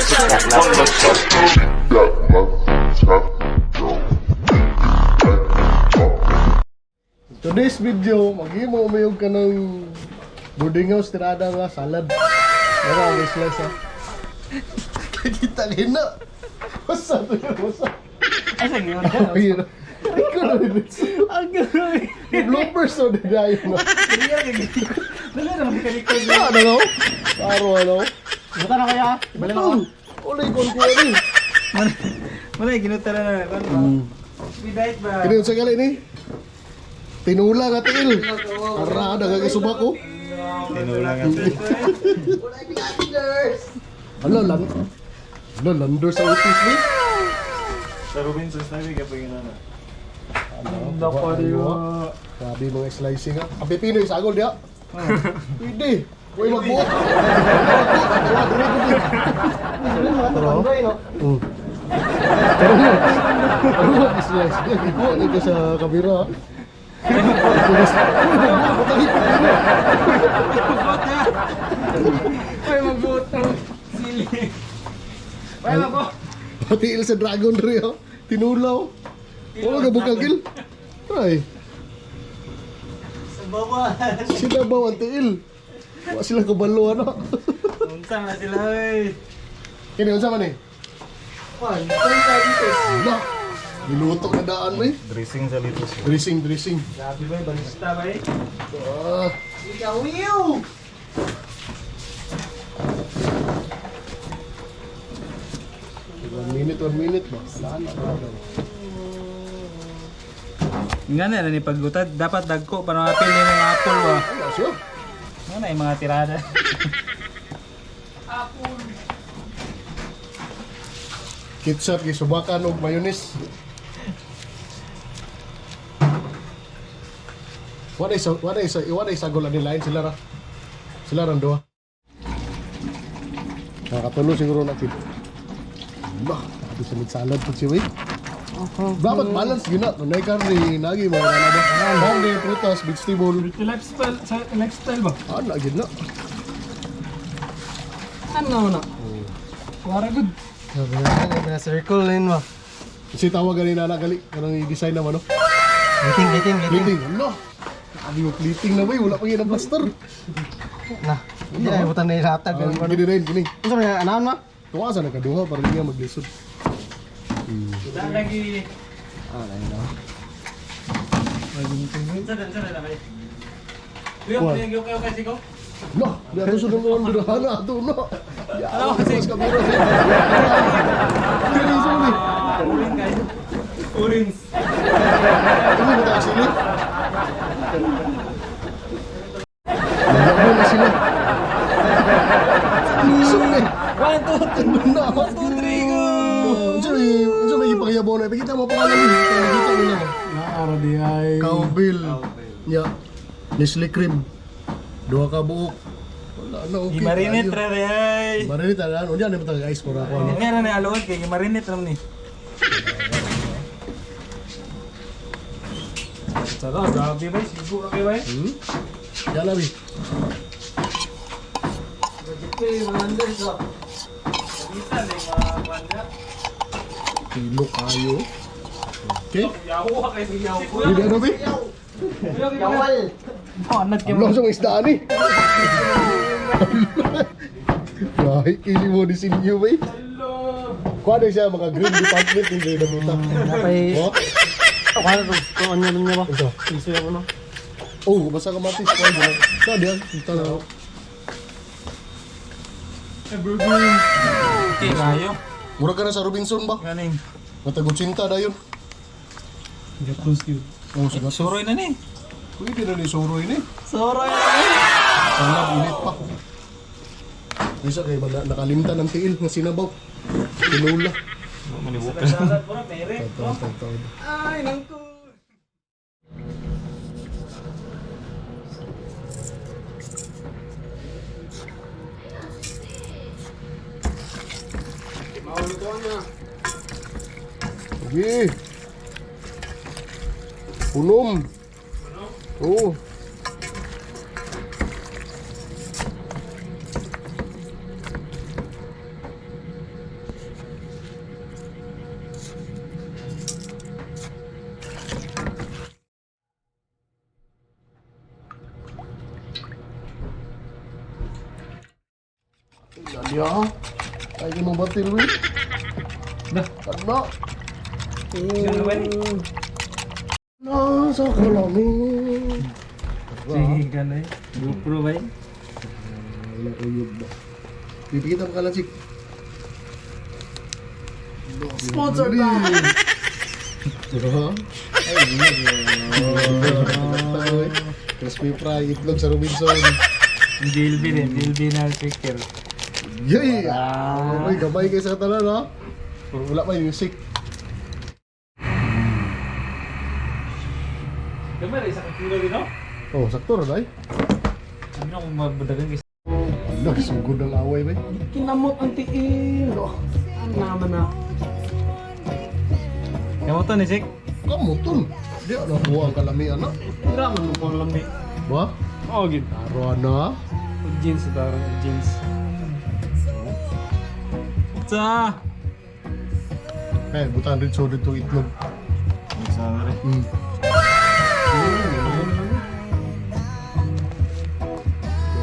That Today's video, maghimo umiyog ka ng boarding house tirada nga salad. Mara ang slice ha. Kita na. Basta to yun, basta. Ay, sa giyon. Ayun. Ikaw na rin. Ang gano'n. Bloopers na din tayo na. Dali naman ka-record. Ano no? Paro ano? Buta na kaya? Balik ako. Ulay kon ko ni. Wala, ginuta na na. Ano ba? May diet ba? Kini unsa gali ni? Tinula nga tiil. Ara nagagasuba ko. Tinula nga to. Ano lan? Ano lander sa utis ni? Sa Robinsons na kapag yun na. Ano? Grabe mga slicing ha. Ang pipino yung sagol diya. Pwede. Uy, magbuot. Magbuot. Pero nga, ano nga slice niya? Ikuha niya ka sa kamera. Uy, magbuot. Ang pipino. Ay, magbuot ng sili. Ay, magbuot. Patiil sa dragon rin ha. Tinulaw. Wala ka bukagil. Ay. Sa bawas. Sila ba ang tiil? Wala sila kabalo ano. Unsa na sila, oy. Kini unsa man eh? Kwan, sa dito. Wala. Niluto na daan mo eh. Dressing sa litos. Dressing, dressing. Grabe ba, balista ba eh? Ah, Ikaw, ew! 1 minute, 1 minute ba? Wala na, wala na. Nga na, ni paggutad. Dapat dagko para mapili ng apple ba? Wala siya. Nga na yung mga tirada. Ketchup, gisubakan og mayonnaise. Wala isa, wala isa, wala isa gol ani lain sila ra. Sila rang duha. Nakatulo siguro na kid. Bah, sabi sa mid salad pud si Wei. Dapat balance gyud na. Tunay karne, nagi mga na ba. Karne, prutas, vegetable. Lifestyle, lifestyle ba? Ana gyud na. Ano na? Wara good. Na circle lane ba? Kasi tawag gani na gali kanang i-design naman no. Liting, liting, liting. Plating, ano? Sabi mo plating na ba? Wala pa yun ang plaster. Na. Hindi na ibutan na ilatag. Ah, gini rin, gini. Unsa man anaon ma? Tuwa sa nakaduha para hindi nga maglisod. Daan lagi. Ah, lain na. Unsa na lang eh. Kuya, What? kuya, kuya, kasi ko. No, di ato sunod mo ang durahan ato no. Ya, Ano kasi? mas kamera siya. Dili suli. Urin kayo. Urins. Ano ba tayo sili? Nagabo na sila. Suli. 1, 2, 3. Ano na? 1, 2, 3, go! Unsa may ipakiyabo na? Ipakita mo pangalan ni. Pakita nila. Naara di ay. Cowbell. Nya. Nestle cream. Duha ka buok. Wala na okay. Gimarinate tayo. ra re ay. Marinate ano? Unya na matag ice para ako ano. Nga na ni alood kay gimarinate ra ni. Sarap, grabe ba? Sigo ra kayo ba? Yan labi. Bisa na yung mga banda. Kilo kayo. Okay. Yawa kayo si Yawa. Hindi ano bi? Yawal. Oh, anad kayo. Ano sa mga isdaan eh? Lahi kini mo disinyo ba eh? Kuha na siya mga green department hindi na buta. Napay Oh, kuha to to anya niya ba? ito. Piso ako no. Oh, basta kamatis. Kuha na. Sa diyan, kita na. Okay, kayo. Mura ka na sa Robinson ba? Ganing. Matagutsinta na yun. Gatos yun. Oh, sige. Suroy na ni. Pwede na ni Soroy ni. Suroy na ni. Sana init pa. Isa kay ba nakalimtan ang tiil nga sinabaw. Tinula. Manibukan. Salad po na, mere. Taon, taon, taon. Ay, nangko. Sige. Punom. Oo. Ya. Ay, mo batil we. Dah. Ano? Sino ba ni? Nasa kalamin. Sige ka na eh. GoPro ba eh? Wala uyog ba? Bibigyan ka lang si Sponsored by. Diba? Ay, crispy fry, itlog sa Robinson. Ang JLB din. JLB na speaker. Yay! Uy, gamay kayo sa katalan, ha? Pero wala pa yung music. Gamay rin sa kilo din, no? Oh, sakto rin, ay. Sabi na kung mabadagan kasi. Ala, sugod ang away, bay. Kinamot ang tiil. Ano naman na? Kamu to ni Sik? Kamuton. Di, ano, kuha ang kalami, ano? Tira man mo pang lambi. Ba? Oo, gid. Taro, ano? Jeans taro, jeans. Sa! Eh, butan rin so dito itlog. Nagsama rin.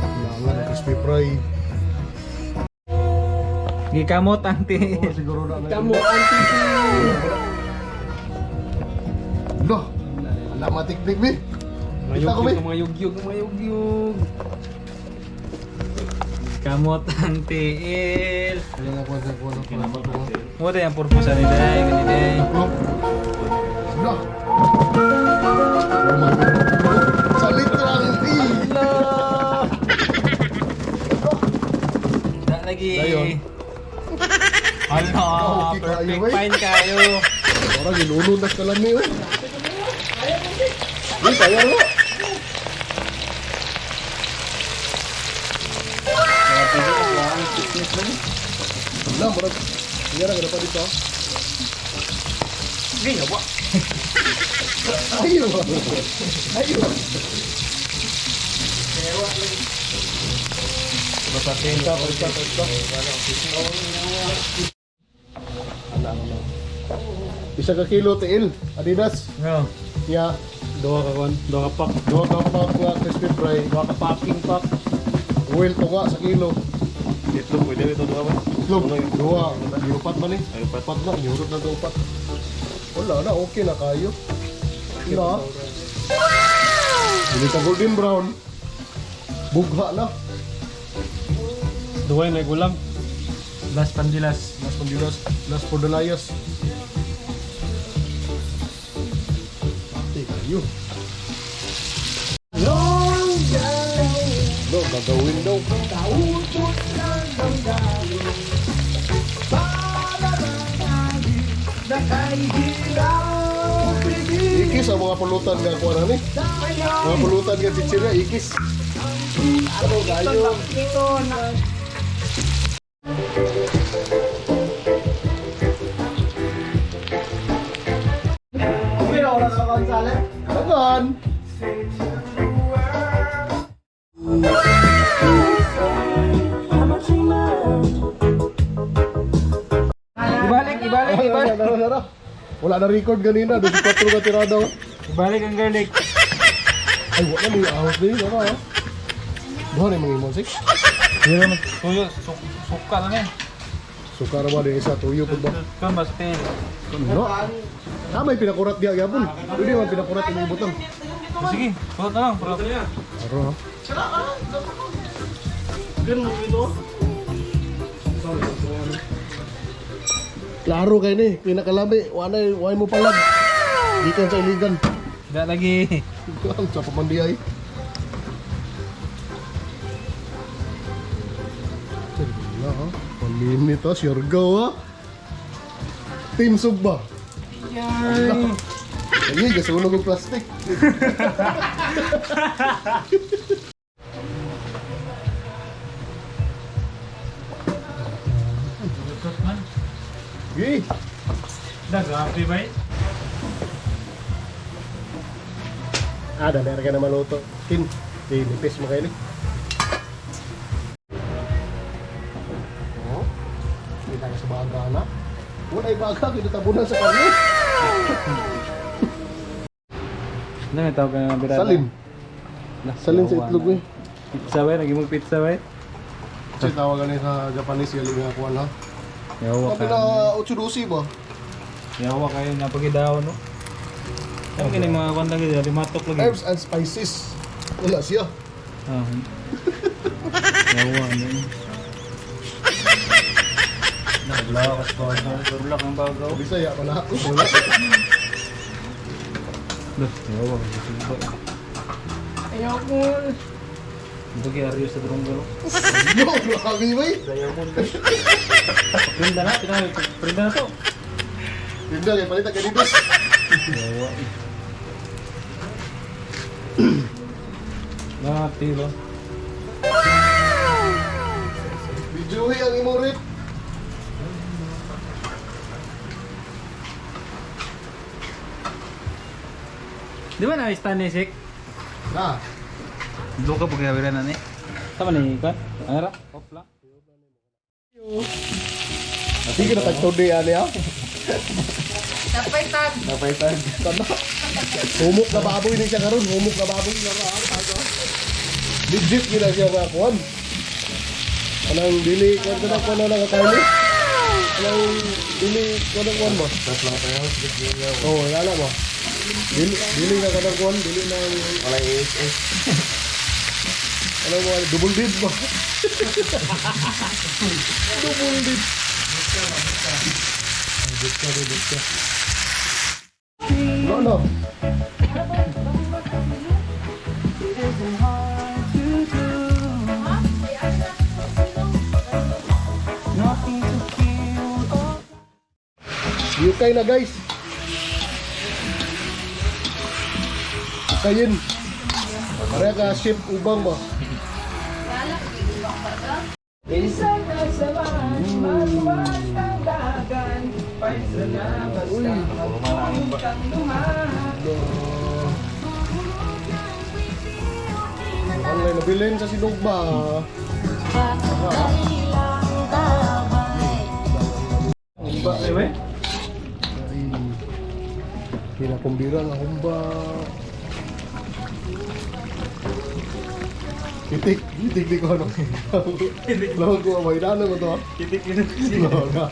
Kailangan ng crispy fry. Gikamot ang tiil. Oh, siguro na. Kamot ang tiil. Lo, wala matiknik, bi. Kita ko, bi. Mga yugyug, mga yugyug. Kamot ang tiil. Wala na kuha sa kuha na kuha. Mo tayo ang purpose ni Day, ni Day. Lo. Lo. Oh my God. Salit lang, eh. Da lagi. Dayon. Hala, Okay kayo, perfect eh. fine kayo. Parang ginulon na kalami, eh. Uy, kaya mo. Wala, murag. Hindi na, pa dito. Gaya ba? Ayaw. Ayaw. Basta tin. Ito, ito, ito. Ano, ano. Isa ka kilo tiil. Adidas. No. Ya. Duha ka kon, duha ka pack. Duha ka pack nga crispy fry. Duha ka packing pack. Oil to nga sa kilo. Itlog, pwede ito duha ba? Itlog. Duha. Upat man eh. Ay, upat. Upat na. Yurot na ito upat. Wala na. Okay na kayo. Na. Dili ka golden brown. Bugha na. Duha na gulang. Last pandilas. Last pandilas. Last for the layas. Ate kayo. No, gagawin daw. Ikis ang mga pulutan nga kuha na ni. Mga pulutan nga chichirya, ikis. Ano kayo? Tagan! Ibalik, ibalik, ibalik. Nara, nara. Wala na record ganina, 24 ka tirada. Oh. Ibalik ang garlic. Ay, wala na yung ahos din. Ano, ah? Duha na yung mga imong sik. Pero tuyo, suka lang eh. Sukar ba din isa, tuyo po ba? Kan basta tin. No. Ah, may pinakurat diya gyapon. Pwede man pinakurat imong butang. Sige, pulot na lang, pulot. Aro ha. Klaro kay ni, pinakalami, wala way mo palag. Gikan sa iligan. Da lagi. Ang sa pamandiay. Wala ha. Palinit ha, Siargao ha. Team Sugba. Yay. Ay, gasunog og plastic. Lutot man. Gi. Da grabe bay. Ah, dali ka na maluto. Tin, di nipis mo kayo ni. Oh, kita ka sa baga na. Wala ay baga, kinatabunan sa karne. Ano may tawag ka na birada? Salin. Salin sa itlog eh. Pizza bay, naging pizza bay. Hibachi tawag ani sa Japanese gali nga kuan ha. Yawa Sabi ka. na 8.12 ba? Yawa kayo napagidaw no. Ano kini mga kwan lagi limatok lagi. Herbs and spices. Wala siya. Ah. Yawa ano. Naglakas ba ako? Ang bagaw. Bisaya pa na ako. Wala. Duh, yawa ka. Ayoko. Ito kay Aryo sa drone galo. Yo, grabe ba? Prinda na, tinawag. Prinda na to. Hindi kay palit kay dito. Yawa. Nati ba? Videohi ang imong rip. Di ba na stand ni Sik? Na. Doon ka pagkabira na ni. Tama ni ka? Ano ra? Off lang. Sige na tag today ani ha. Napay tag. Napay tag. Kana. Humok na baboy ni siya karon, humok na baboy na ra. Legit gid na siya nga kuan. Anang dili kuan ka na kuan na nga karne. Anang dili kuan na kuan ba? Tapos lang tayo. Oh, wala ba? Dili dili na kanang kuan, dili na Wala ASS. ano mo, double dip ba? Double dip. Dip ka. No, no. UK na guys. Ukayin. Pareha ka ship ubang ba? Ang may nabilin sa sinugba. Ba, eh, we? Ay, pinakumbira nga humba. Itik, itik di ko ano. Lawag ko, may dano ko to. Ah. Titik yun. No, na.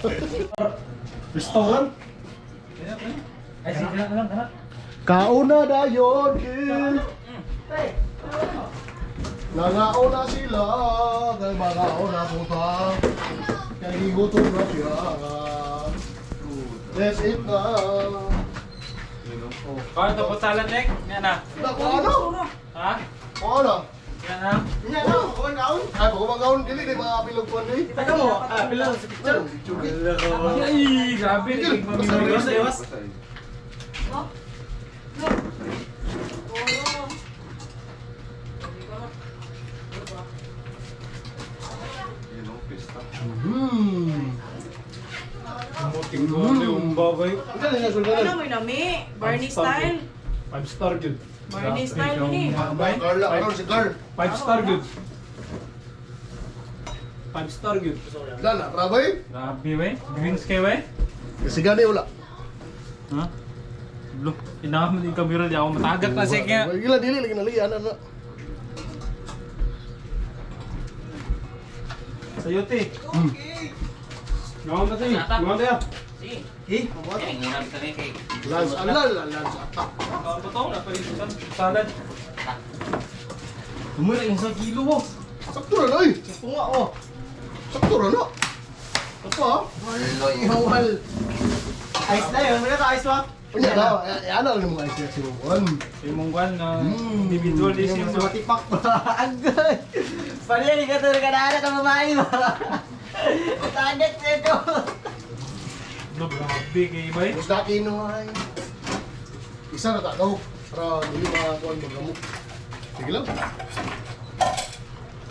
Restaurant? Ay, sige lang, lang, anak. Kauna dayon, Gil. Nangauna sila, kay mangauna puta. Kay gigutom na siya. Let's eat na. Kaya to po salad, Nek? Yan na. Naku, ano? Ha? Ano? Yan na. Yan na, kaon. Ay, bago magaon, dili di mga bilog ko ni. Taka mo, ah, pila sa picture. Ay, grabe. Gil, Mamimigos, iwas. Yun ang pista. Muting ko ano yung babay. Ito na siya sultan. Ano mo nami? Barney style. 5 star good. Barney style ni. Carl, ano si Carl? 5 star good. 5 star good. Dala, rabay. Grabe, we. Greens kayo, we. Kasi gani wala. Ha? Blo, inakap mo yung camera, di ako matagat na siya kaya. Gila dili lagi nalian ano. Sa'yo, te. Gawin na tayo. Gawin tayo. Lance, alal, lance attack. Kaon ba to? Napalitan. Salad. Tumira yung sa kilo mo. Sakto ra oy. Sakto nga oh. Sakto ra no. Sakto ah. Wala ihawal. Ice na yun. Wala ka ice ba? Unya na, ano lang mo ice si Mon. Yung mong kwan na individual is yung Yung matipak ba? Agad. Pala, hindi ka talaga naanak ang babae ba? Tagat nito. Blo, grabe kay bay. Mas dati no ay. Isa na takaw para dili makakuan magamok. Sige lang.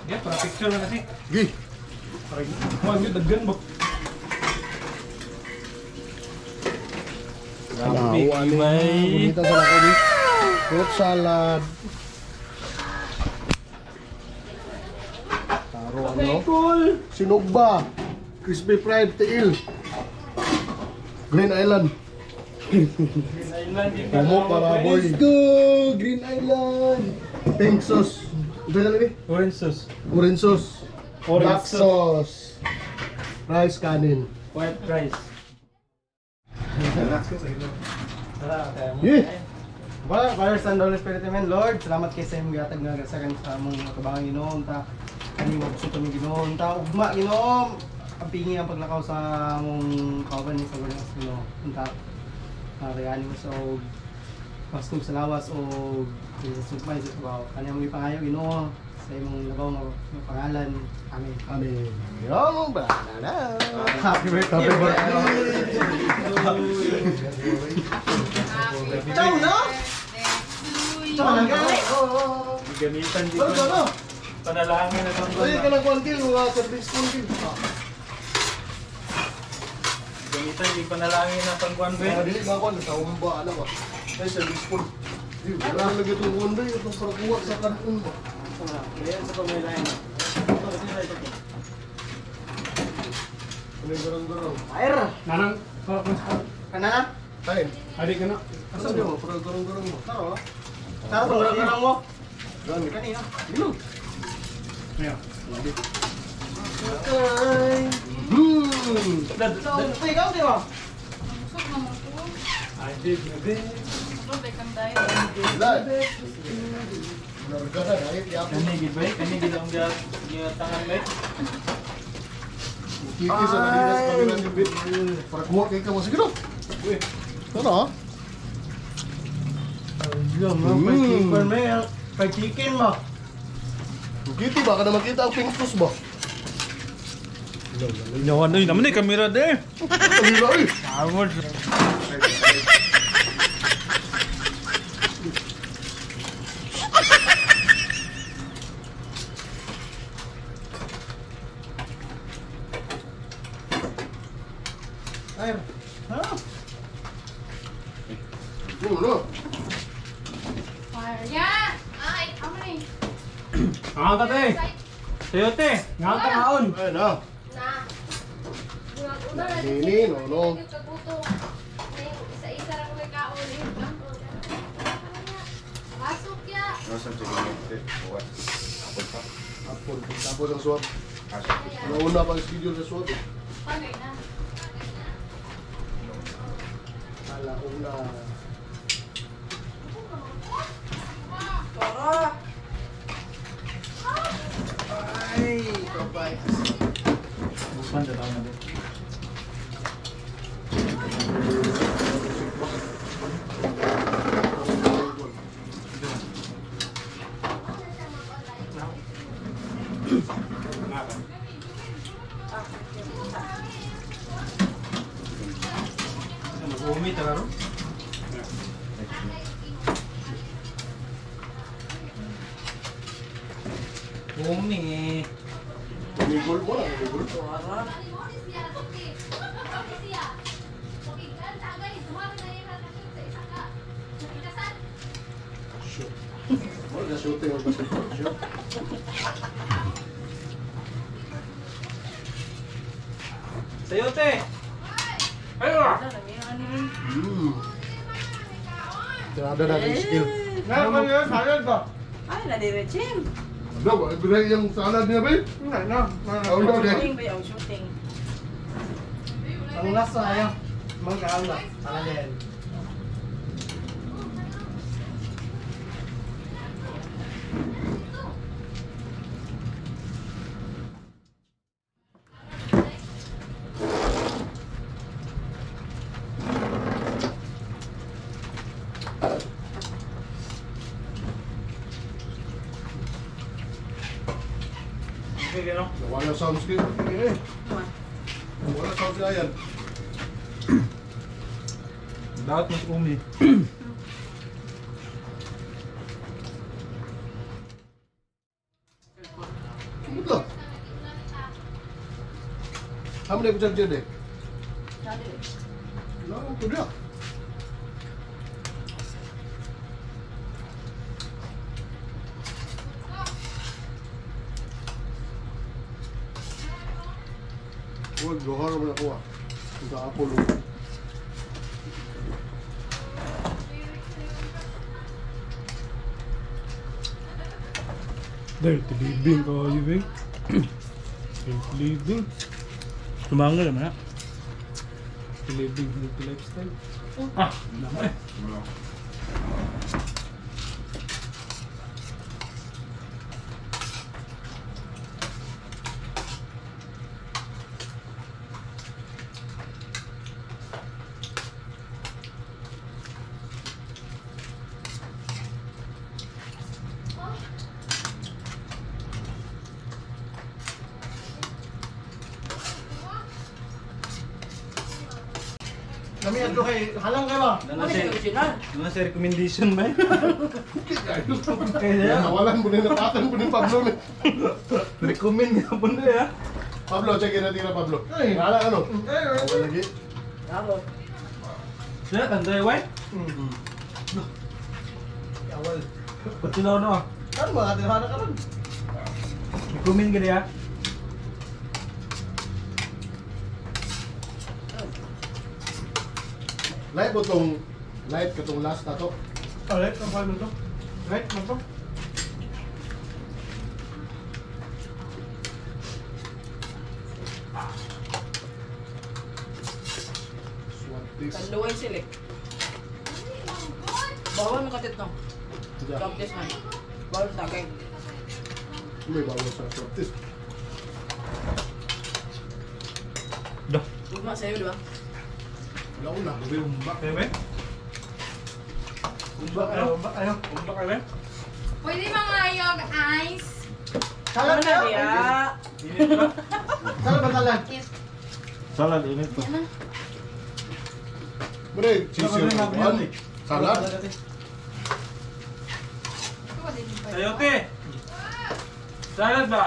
Yeah, para picture na kasi. Gi. Aray, man, yun, daggan ba? Grabe kay bay. Bonita sa lako ni. Fruit salad. Taro ano? Cool. Sinugba. Crispy fried tiil. Green Island. Green Island. Pumo para boy. Let's go! Green Island! Pink sauce. Ito na ni? Orange sauce. Orange sauce. Black sauce. Rice kanin. White rice. Yeah. Well, Father, Son, Holy Spirit, Amen. Lord, salamat kay sa imong gihatag nga gasakan sa among matabangan Ginoo ta kani mo gusto kami Ginoo ta ugma Ginoo ang pingi ang paglakaw sa among kauban ni sa Lord Ginoo unta kayani mo sa og pastog sa lawas o sa sugmay sa trabaho kani among gipangayo Ginoo sa imong labaw nga nga pangalan. Amen. Amen. Yung banana. Happy birthday. Happy birthday. Ciao no. Ciao na gali. Gamitan dito. Ano ano? Panalangin na itong Ay, kanang kwantil, mga service kwantil. Gamitan di panalangin na pangkuan ba? Mga dili ba ako, sa umba, ano ba? Ay, service spoon. Di, wala na lagi itong kwan ba, itong parakuha sa kanon ba? Ayan sa pamilya. Ano yung garang-garang? Fire. Nanang, Kana na? Kain. adi ka na. Asa di mo, parang garang-garang mo. Taro. Taro tong garang mo. Gani. Kanina. Ilog. Yeah. Okay. Hmm. So, ikaw di ba? Busog naman ko. I did my best. Busog kang tayo. Wala. Wala ka na, ay, yapon. Kani gid ba? Kani gid ang gitangan ba? Kiki sa kanila sa kabila si Bit. Para kuha kay ka mo sige no. Ano ah? Ayun, mo, pag chicken milk. Pag chicken mo. Kitty ba ka na makita ang pink ba? Inawan na naman eh kamera de. Kamera eh. Award. Ay, ha? Ano no? Fire. Yeah! Ay, amo ni. Ang ka te. Sayo te. Nga ka kaon. Ayun na. Na. Una na Dini, no, no. Kagutom. Isa-isa lang may kaon. Pasok ya. Ano sa chicken meat? Bukas. Apple pa. Apple. Tapos ang swab. Asa. Nauna pa ang schedule sa swab. Eh. Pagay na. Ala una. Tara. Ay, kabay. Bukan da na de. Mag-umi ta karon. Umi. Umigol mo lang, umigol. Tara. Shoot. Wala na shooting ang basketball. Shoot. Sayo te. Ayo. Wala, namihan ni. Tirada na ang skill. Nga, ba yun? Salad ba? Ay, nadiretsin. Ano ba? Ibigay yung salad niya ba? Na, na. Oh, no, okay. Shooting ba yung shooting? Ang lasa ayaw. Magkaon na. Salad yan. Okay, no? Wala sound skill. Eh. Wala sound skill ayan. Dapat mas umi. Sumod lang. How many episodes dyan eh? Wala, ito na. Huwag, duha naman ako ah. Ang kaapol. Oh. Dirty bibing ko, you big. Healthy living. Tumanggal naman na. Healthy living, healthy lifestyle. Ah, naman eh. Wala. Kami adto kay halang kay ba? Ano siya original? Ano sa recommendation ba? Kaya nawalan po ni napatan po ni Pablo ni. Recommend nga po na ya. Pablo, check in natin na Pablo. Ay. Wala ano? Eh, Wala lagi. Bravo. Siya, kanday, way. Awal. Ba't sila ano ah? Kan mga tinahana ka ron. Recommend ka niya. Light mo tong light katong last na to. Alright, ang file mo to. Right, mo to. Swantis. Tanluway sila eh. Bawal mo katit no. Yeah. Practice man. Bawal tagay. May bawal sa swantis. Dah. Ugma sa'yo, di ba? Wala una. Ubi umbak kayo, way. Umbak kayo. Ayo, ayo. Umbak kayo, way. Pwede mga ayog ice. Salad Ano na kayo? diya? Init ba? Salad ba salad? Salad, init to. Muna, cheese yung one. Salad. Sayote! Salad ba?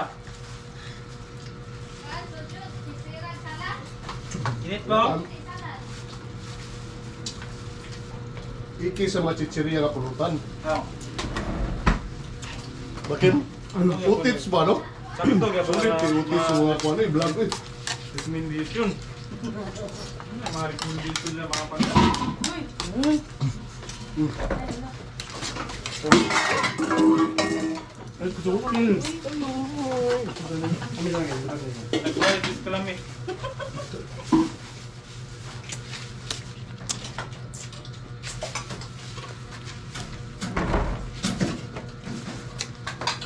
Init ba? Iki sa mga chichiria nga pulutan. Ah. Bakin? Utits ba no? Sabi to, gapon Sulit kay utits sa mga kuano eh, vlog eh. Recommendation. Ano, mga recommendation na mga pagka. Ay, gusto ko rin. Kami lang yun. Nag-qualities ka lang eh.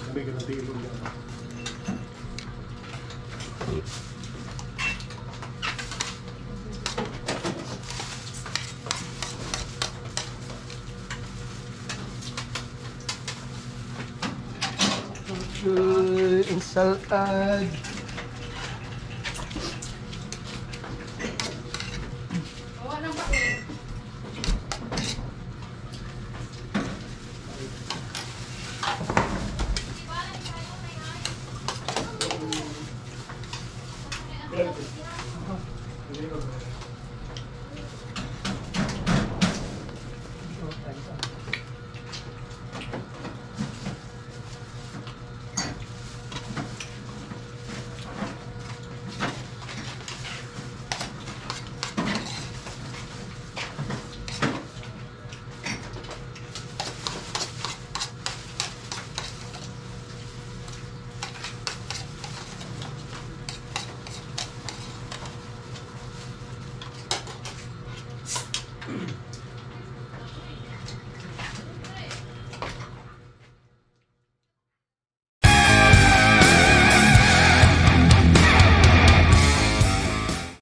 Kami ka natin ilong yan. Ang salad. Wala nang pa